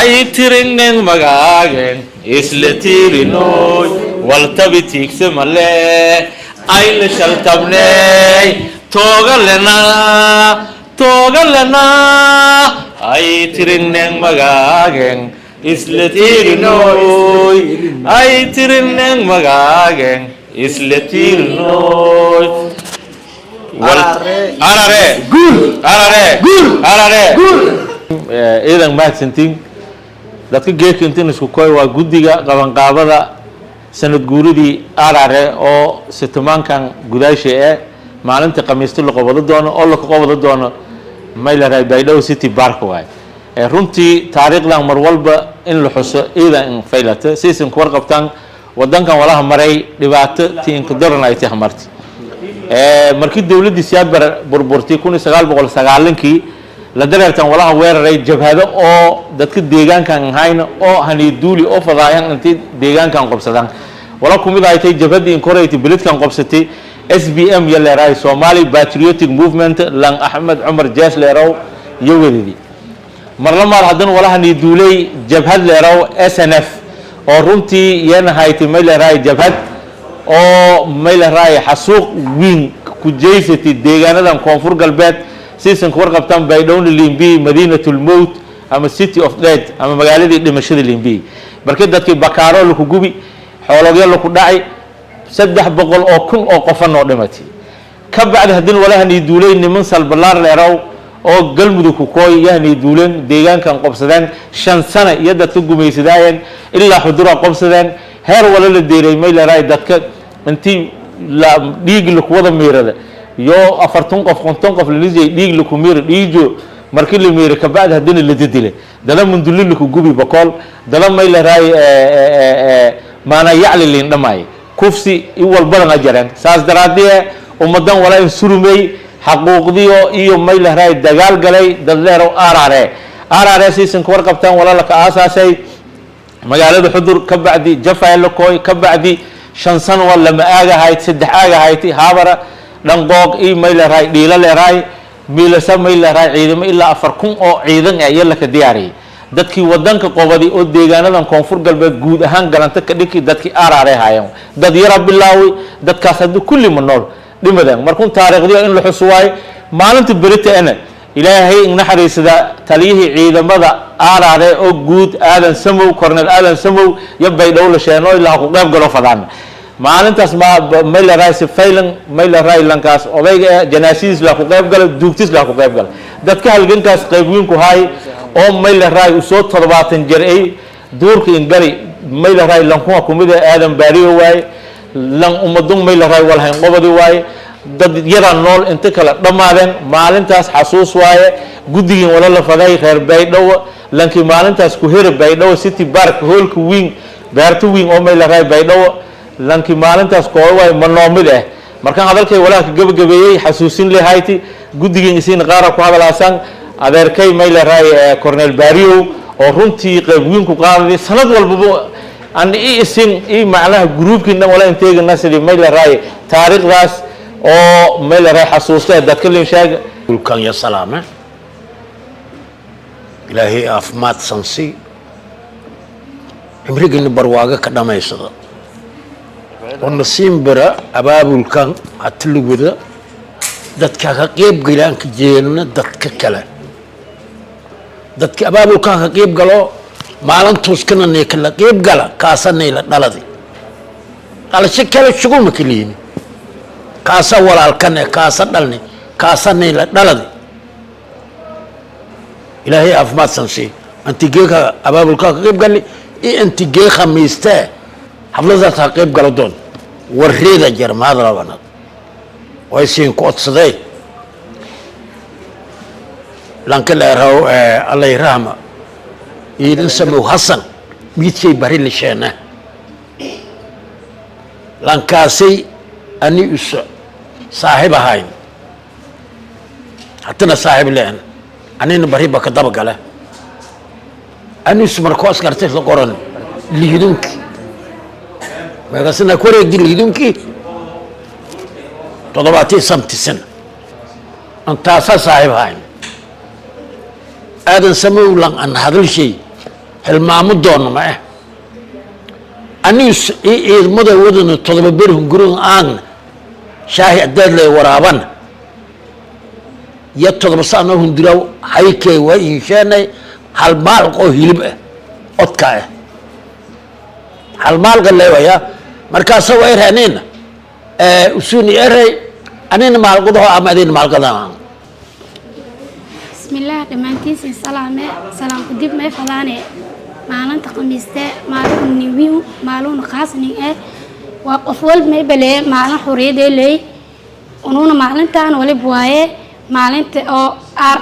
Ay tirineng magaagen isla tirinoy, waltabi tiigse male, ayna shaltabney, toogalena, toogalena. Ay tirineng magaagen isla tirinoy, ay tirineng magaagen isla tirinoy. Arare guul, arare guul, arare guul. Ciidan mahadsantiin. Dadka geedka intin isku koy waa guddiga qabanqaabada sanad guuridii Arare oo sitimaankan gudaasha ee maalinta Khamiisto la qabado doono oo la qabado doono maylaray Baydhabo City Park. Waay runtii taariikhdan mar walba in la xuso ciidan in faylata siisin ku warqabtaan. Wadankan walaha maray dhibaato tiinka daran ay tahay marti markii dowladdii Siyaad Bare burburtay 1990-kii la dareertan, walaha weeraray jabhado oo dadka deegaankan ahayna oo haniiduuli oo fadaayan intay deegaankan qobsadaan. Wala kumid ay tay jabhaddii inkoraytay beledkan qobsatay SPM iyo leeraay, Somali Patriotic Movement, lang Axmed Cumar Jees leerow iyo wedidi. Marlamaad haddana wala haniiduulay jabhad leerow SNF oo runtii iyana haytay may leeraay jabhad oo may leeraay xasuuq wiin ku jeysatay deegaanadan Koonfur Galbeed. Siisanka warqabtaan, Baydhowna limbi Madiinatul Mowt ama City of Dead ama magaaladii dhimashada limbi, markii dadkii bakaaro laku gubi, xoologyo laku dhacay, 300,000 oo qofa noo dhimatay. Ka bacdi haddina walahanii duulay niman Salbalaar leerow oo Galmudug ku kooy yahnii duuleen, deegaankan qobsadeen, 5 sana iyo dadka gumaysadaayeen, ilaa Xudura qobsadeen. Heer wala la deeray may leeraay dadka intii la dhiig lakuwada miirada iyo 40 qof, 50 qof lanisiyay dhiig laku miira dhiijo. Markii la miiray kabacdi haddana la didilay dada munduli laku gubi Bokool, dada may leeraay maana yacli liindhamaay kufsi i walbadan a jareen. Saas daraadie ummadan walaa in surumey xaquuqdiyo iyo may leeraay dagaal galay dad leerow Arare. Arare siisanka warqabtaan walaa laka aasaasay magaalada Xudur, ka bacdi Jafaylakoy, ka bacdi 5 sano waa lama aagahayd, 3 aagahayti, Haabara, Dhanqooq iyo may leeraay Dhiilo leeraay Miilasa. May leeraay ciidamo ilaa 4000 oo ciidan ah iyo laka diyaariyay dadkii wadanka qobadi oo deegaanadan Koonfur Galbeed guud ahaan galanta ka dhiki. Dadkii Arare haayeen dad yara bilaaway, dadkaas haddii kulli ma nool dhimadeen. Markun taariikhdiyo in la xusu waayo maalinta berita ena. Ilaahay naxariisada taliyihii ciidamada Arare oo guud, Aadan Samow, Cornel Aadan Samow iyo Baydhabo la sheeno ilaa ku qayb galo fadaan maalintaas. Ma mayleray sifaylan mayleray lankaas odayga ee janaasidiis la ku qayb galo, duugtis la ku qayb galo. Dadka halgankaas qayb weyn ku haay oo mayleray usoo 70 jir ay duurka ingali mayleray lankuwa kumid ah Aadan Baariyo waaye, lan ummadun mayleray walhayn qobadi waaye. Dad yara nool, inta kale dhammaadeen. Maalintaas xasuus waaye. Guddigiin wala la faday reer Baydhabo, lankii maalintaas ku heri Baydhabo City Park, hoolka weyn, beerta weyn oo mayleray Baydhabo, lankii maalintaas kooba waaye ma noomid ah. Markaan hadalkay walaha ka gabagabeeyey, xasuusin lehayti guddigiin isiin qaara ku hadalaasaan adeerkay mayleray Cornel Baariyow oo runtii qayb weyn ku qaaday sanad walbaba an i isin i macnaha gruubkiina wala inteegana sidii mayleray taariikhdaas oo mayleray xasuusta dadka lin sheega. Dhulkan ya salaame, Ilaahay caafimaad sansi, cimrigiina barwaago ka dhamaysada oo nasiin bara. Abaabulkan hata la wada dadka ka qeyb galaan ka jeelna dadka kale, dadka abaabulkan ka qeyb galo maalintuuskana nay kala qeyb gala, kaasanay la dhaladi dhalasho kale shuguma kaliini, kaasa walaalkane, kaasa dhalni, kaasanay la dhaladi. Ilaahay caafimaad sansi antigeeka abaabulkaa ka qeyb gali iyo antigee khamiistee xafladaas ha qeyb galo doon wareeda jarmaada labanad way siin ku odsadeen lanka leeraw Allay rahma Iidan Samow Hasan miidshay bari lisheena lankaasay ani uso saaxiib ahayn, hatana saaxiib leen, anina bari ba ka daba gale ani us markoo askartay la qoran liidunkii meegasina ku wareegdi liidunkii toddobaatan samti sana antaasaa saaxiib ahayn. Aadan Samow lan an hadalshay Hilmaamo doona ma eh. Anigu ciidamada wadana 7 beri hunguriga aagna shaahi adeed lay waraabana iyo 7 saanoo hunduraaw haykee waa iinsheenay hal maalq oo hilib ah odka ah hal maalqa leewaya. Markaasa waa erhanina usuni erey anina maalqadaho ama adina maalqadana. Bismillaah, dhammaantiisin salaame. Salaamku dib, may fadaane maalinta Khamiiste maalin niwiw maalin qaasnin eh waa qof walba may baleeye maalin xuriyadee leey unuuna maalintan walib waaye maalinta oo aar.